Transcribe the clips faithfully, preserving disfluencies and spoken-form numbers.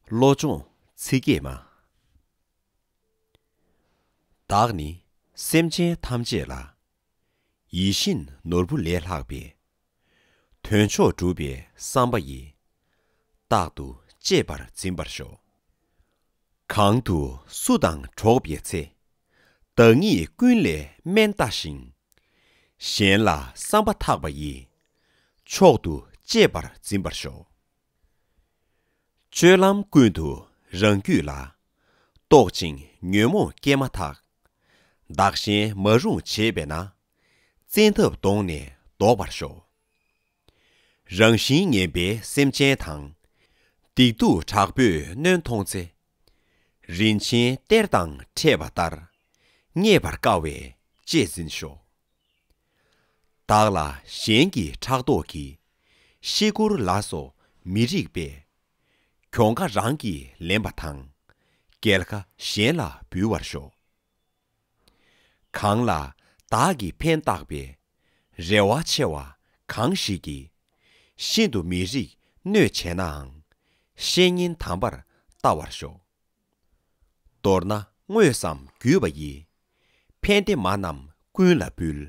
བློ་སྦྱོང་ཚིག་བརྒྱད་མ། བདག་ནི་སེམས་ཅན་ཐམས་ཅད་ལ། ཡིད་བཞིན་ནོར་བུ་ལས་ལྷག་པའི། དོན་མཆོག་སྒྲུབ་པའི་བསམ་པ་ཡིས། རྟག་ཏུ་གཅེས་པར་འཛིན་པར་ཤོག། གང་དུ་སུ་དང་འགྲོགས་པའི་ཚེ། བདག་ཉིད་ཀུན་ལས་དམན་བལྟ་ཞིང་། གཞན་ལ་བསམ་པ་ཐག་པ་ཡིས། མཆོག་ཏུ་གཅེས་པར་འཛིན་པར་ཤོག། སྤྱོད་ལམ་ཀུན་ཏུ་རང་རྒྱུད་ལ། རྟོག་ཅིང་ཉོན་མོངས་སྐྱེས་མ་ཐག། བདག་གཞན་མ་རུངས་བྱེད་པས་ན། བཙན་ཐབས་གདོང་ནས་བཟློག་པར་ཤོག། རང་བཞིན་ངན་པའི་སེམས་ཅན་དང་། སྡིག་སྡུག་དྲག་པོས་གནོན་མཐོང་ཚེ། རིན་ཆེན་གཏེར་དང་འཕྲད་པ་ལྟར། རྙེད་པར་དཀའ་བས་གཅེས་འཛིན་ཤོག། བདག་ལ་གཞན་གྱི་ཕྲག་དོག་གིས། ཤི་སྐོར་ལ་སོགས་མི་རིགས་པས། གྱོང་ཁ་རང་གིས་ལེན་པ་དང་། རྒྱལ་ཁ་གཞན་ལ་འབུལ་བར་ཤོག། གང་ལ་བདག་གིས་ཕན་བཏགས་པའི། རེ་བ་ཆེ་བ་གང་ཞིག་གིས། ཤིན་ཏུ་མི་རིགས་གནོད་བྱས་ནའང་། བཤེས་གཉེན་དམ་པར་བལྟ་བར་ཤོག། མདོར་ན་དངོས་སམ་བརྒྱུད་པ་ཡིས། ཕན་བདེ་མ་རྣམས་ཀུན་ལ་འབུལ།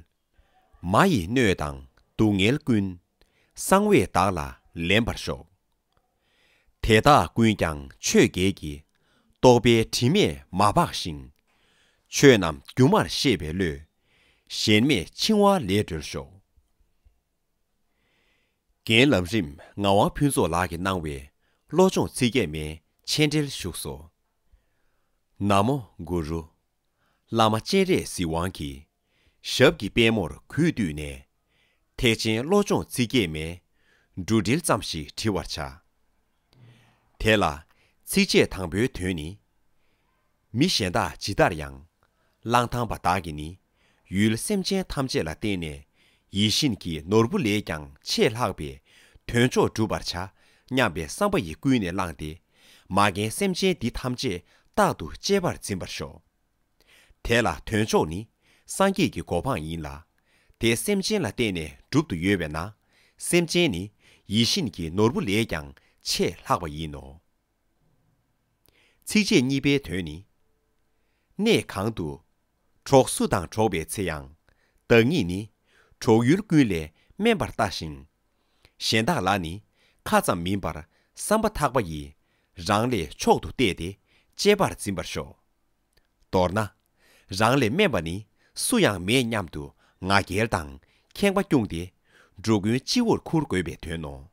མ་ཡི་གནོད་དང་སྡུག་བསྔལ་ཀུན། གསང་བས་བདག་ལ་ལེན་པར་ཤོག། དེ་དག་ཀུན་ཀྱང་ཆོས་བརྒྱད་ཀྱི། རྟོག་པའི་དྲི་མས་མ་སྦགས་ཤིང་། ཆོས་རྣམས་སྒྱུ་མར་ཤེས་པའི་བློས། གཞན་མེད་འཆིང་བ་ལས་སྒྲོལ་ཤོག། རྒན་ལམ་རིམ་ངག་དབང་ཕུན་ཚོགས་ལགས་ཀྱིས་གནང་བའི་བློ་སྦྱོང་ཚིག་བརྒྱད་མའི་མཆན་འགྲེལ་བཞུགས་སོ། ན་མོ་གུ་རུ། བླ་མ་སྤྱན་རས་གཟིགས་དབང་གིས། ཞབས་ཀྱི་པད་མོར་གུས་བཏུད་ནས། ཐེག་ཆེན་བློ་སྦྱོང་ཚིག་བརྒྱད་མའི། འབྲུ་འགྲེལ་ཙམ་ཞིག་བྲི་བར་བྱ། དེ་ལ་ཚིགས་བཅད་དང་པོའི་དོན་ནི། མི་གཞན་དག་ཇི་ལྟར་ཡང་། གླང་ཐང་པ་བདག་གིས་ནི། ཡུལ་སེམས་ཅན་ཐམས་ཅད་ལ་བརྟེན་ནས། ཡིད་བཞིན་གྱི་ནོར་བུ་ལས་ཀྱང་ཆེས་ལྷག་པའི། དོན་མཆོག་སྒྲུབ་པར་བྱ། སྙམ་པའི་བསམ་པ་ཡིས་ཀུན་ནས་བསླངས་ཏེ། མ་རྒན་སེམས་ཅན་འདི་ཐམས་ཅད་རྟག་ཏུ་གཅེས་པར་འཛིན་པར་ཤོག། དེ་ལ་དོན་མཆོག་ནི་སངས་རྒྱས་ཀྱི་གོ་འཕང་ཡིན་ལ། དེ་སེམས་ཅན་ལ་བརྟེན་ནས་སྒྲུབ་ཏུ་ཡོད་པས་ན། སེམས་ཅན་ནི་ཡིད་བཞིན་གྱི་ནོར་བུ་ལས་ཀྱང་ཆེས་ལྷག་པ་ཡིན་ནོ། ཚིགས་བཅད་གཉིས་པའི་དོན་ནི། གནས་གང་དུ་གྲོགས་སུ་དང་འགྲོགས་པའི་ཚེ་ཡང་། བདག་ཉིད་ནི་གྲོགས་ཡུལ་ཀུན་ལས་དམན་པར་ལྟ་ཞིང་། གཞན་དག་ལ་ནི་ཁ་ཙམ་མིན་པར་བསམ་པ་ཐག་པ་ཡིས་རང་ལས་མཆོག་ཏུ་བལྟས་ཏེ་གཅེས་པར་འཛིན་པར་ཤོག། མདོར་ན། རང་ལས་དམན་པ་ནི་སུ་ཡང་མེད་སྙམ་དུ་ང་རྒྱལ་དང་ཁེངས་པ་བསྐྱུངས་ཏེ་འགྲོ་ཀུན་སྤྱི་བོར་འཁུར་དགོས་པའི་དོན་ནོ།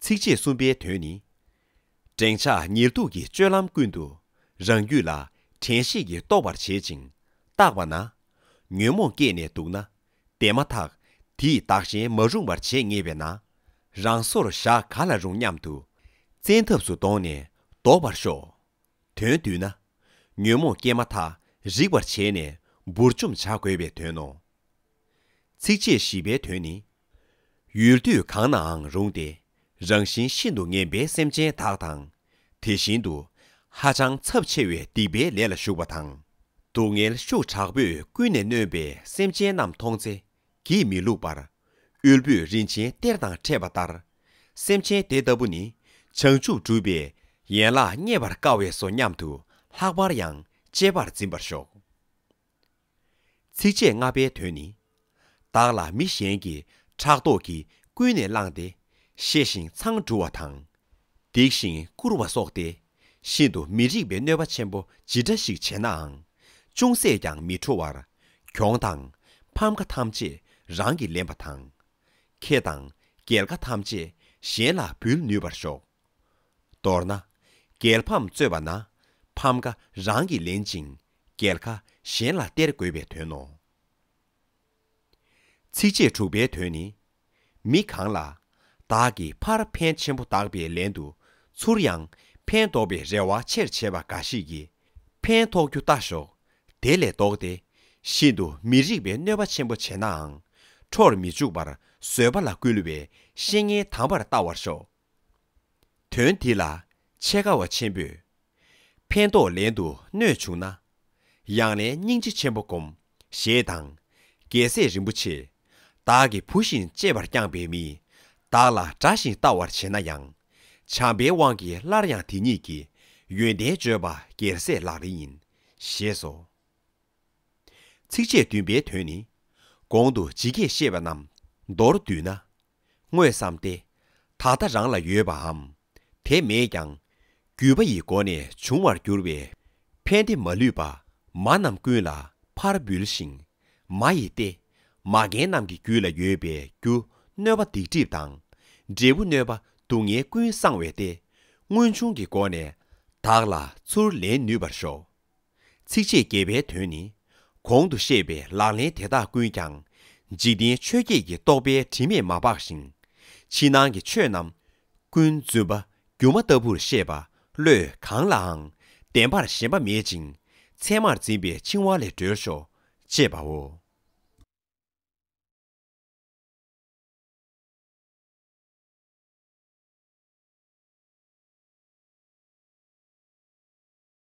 ཚིགས་བཅད་གསུམ་པའི་དོན་ནི། འགྲེང་ཆགས་ཉལ་འདུག་གི་སྤྱོད་ལམ་ཀུན་ཏུ་རང་རྒྱུད་ལ་དྲན་ཤེས་ཀྱིས་རྟོག་པར་བྱེད་ཅིང་བརྟག་པ་ན། ཉོན་མོངས་སྐྱེས་ནས་འདུག་ན་བདེ་མ་ཐག་དེས་བདག་གཞན་མ་རུངས་པར་བྱེད་ངེས་པས་ན། རང་སོར་བཞག་ག་ལ་རུང་སྙམ་དུ་བཙན་ཐབས་སུ་གདོང་ནས་བཟློག་པར་ཤོག། དོན་བསྡུས་ན། ཉོན་མོངས་སྐྱེས་མ་ཐག་རིག་པར་བྱས་ནས་འབུར་འཇོམས་བྱ་དགོས་པའི་དོན་ནོ། ཚིགས་བཅད་བཞི་པའི་དོན་ནི། ཡུལ་དུས་གང་ནའང་རུང་སྟེ། རང་བཞིན་ཤིན་ཏུ་ངན་པའི་སེམས་ཅན་དག་དང་། དེ་བཞིན་དུ། ཧ་ཅང་ཚབས་ཆེ་བའི་སྡིག་པའི་ལས་ལ་ཞུགས་པ་དང་། སྡུག་བསྔལ་ཤུགས་དྲག་པོས་ཀུན་ནས་གནོན་པའི་སེམས་ཅན་རྣམས་མཐོང་ཚེ། སྒྱིད་མི་ལུག་པར། དབུལ་པོས་རིན་ཆེན་གཏེར་དང་འཕྲད་པ་ལྟར། སེམས་ཅན་དེ་ལྟ་བུ་ནི། བྱང་ཆུབ་སྒྲུབ་པའི་ཡན་ལག་རྙེད་པར་དཀའ་བས་སོ་སྙམ་དུ། ལྷག་པར་ཡང་གཅེས་པར་འཛིན་པར་ཤོག། ཚིགས་བཅད་ལྔ་པའི་དོན་ནི། བདག་ལ་མི་གཞན་གྱི་ཕྲག་དོག་གིས་ཀུན་ནས་བསླངས་ཏེ། ཤེས་ཤིང་མཚང་འབྲུ་བ་དང་། སྡིགས་ཤིང་བཀུར་བ་སོགས་ཏེ། ཤིན་ཏུ་མི་རིགས་པའི་གནོད་པ་ཆེན་པོ་ཇི་འདྲ་ཞིག་བྱས་ནའང་། ཅུང་ཟད་ཀྱང་མི་ཁྲོ་བར། གྱོང་དང་ཕམ་ཁ་ཐམས་ཅད་རང་གིས་ལེན་པ་དང་། ཁེ་དང་རྒྱལ་ཁ་ཐམས་ཅད་གཞན་ལ་འབུལ་ནུས་པར་ཤོག། མདོར་ན། རྒྱལ་ཕམ་རྩོད་པ་ན་ཕམ་ཁ་རང་གིས་ལེན་ཅིང་རྒྱལ་ཁ་གཞན་ལ་སྟེར་དགོས་པའི་དོན་ནོ། ཚིགས་བཅད་དྲུག་པའི་དོན་ནི། མི་གང་ལ་བདག་གིས་ཕར་ཕན་ཆེན་པོ་བཏགས་པའི་ལན་དུ་ཚུར་ཡང་ཕན་འདོགས་པའི་རེ་བ་ཆེར་བྱེད་པ་འགའ་ཞིག་གིས་ཕན་ཐོགས་རྒྱུ་ལྟ་ཞོག། དེ་ལས་ལྡོག་སྟེ་ཤིན་ཏུ་མི་རིགས་པའི་གནོད་པ་ཆེན་པོ་བྱས་ནའང་ཁྲོར་མི་འཇུག་པར་བཟོད་པ་ལ་བསྐུལ་བའི་བཤེས་གཉེན་དམ་པར་བལྟ་བར་ཤོག། དོན་འདི་ལ་འཆད་ཁ་བ་ཆེན་པོས། ཕན་འདོགས་ལན་དུ་གནོད་བྱུང་ན། ཡང་ལན་སྙིང་རྗེ་ཆེན་པོ་སྒོམ། ཞེས་དང་། རྒྱལ་སྲས་རིན་པོ་ཆེས། བདག་གི་བུ་བཞིན་གཅེས་པར་བསྐྱངས་པའི་མིས། བདག་ལ་དགྲ་བཞིན་ལྟ་བར་བྱེད་ན་ཡང་། བྱམས་པའི་དབང་གིས་སླར་ཡང་དེ་ཉིད་ཀྱི་ཡོན་ཏན་བརྗོད་པ་རྒྱལ་སྲས་ལག་ལེན་ཡིན། ཞེས་སོ། ཚིགས་བཅད་བདུན་པའི་དོན་ནི། གོང་དུ་ཇི་སྐད་བཤད་པ་རྣམས་མདོར་བསྡུས་ན། དངོས་སམ་སྟེ། ད་ལྟ་རང་ལ་ཡོད་པའམ། དེ་མེད་ཀྱང་། བརྒྱུད་པ་ཡི་སྒོ་ནས་འབྱུང་བར་འགྱུར་བའི། ཕན་བདེ་མ་ལུས་པ། མ་རྣམས་ཀུན་ལ་ཕར་འབུལ་ཞིང་། མ་ཡི་སྟེ། མ་རྒན་རྣམས་ཀྱི་རྒྱུད་ལ་ཡོད་པའི་རྒྱུ་གནོད་པ་སྡིག་སྒྲིབ་དང་། འབྲས་བུ་གནོད་པ་སྡུག་བསྔལ་ཀུན་བསང་བས་ཏེ། སྔོན་བྱུང་གི་སྒོ་ནས། བདག་ལ་ཚུར་ལེན་ནུས་པར་ཤོག། ཚིགས་བཅད་བརྒྱད་པའི་དོན་ནི། གོང་དུ་བཤད་པའི་ལག་ལེན་དེ་དག་ཀུན་ཀྱང་། འཇིག་རྟེན་ཆོས་བརྒྱད་ཀྱི་རྟོག་པའི་དྲི་མས་མ་སྦགས་ཤིང་། ཕྱི་ནང་གི་ཆོས་རྣམས་ཀུན་རྫུན་པ་སྒྱུ་མ་ལྟ་བུར་ཤེས་པ་བློས་གང་ལའང་བདེན་པར་ཞེན་པ་མེད་ཅིང་། མཚན་མར་འཛིན་པའི་འཆིང་བ་ལས་གྲོལ་ཤོག། ཅེས་པའོ།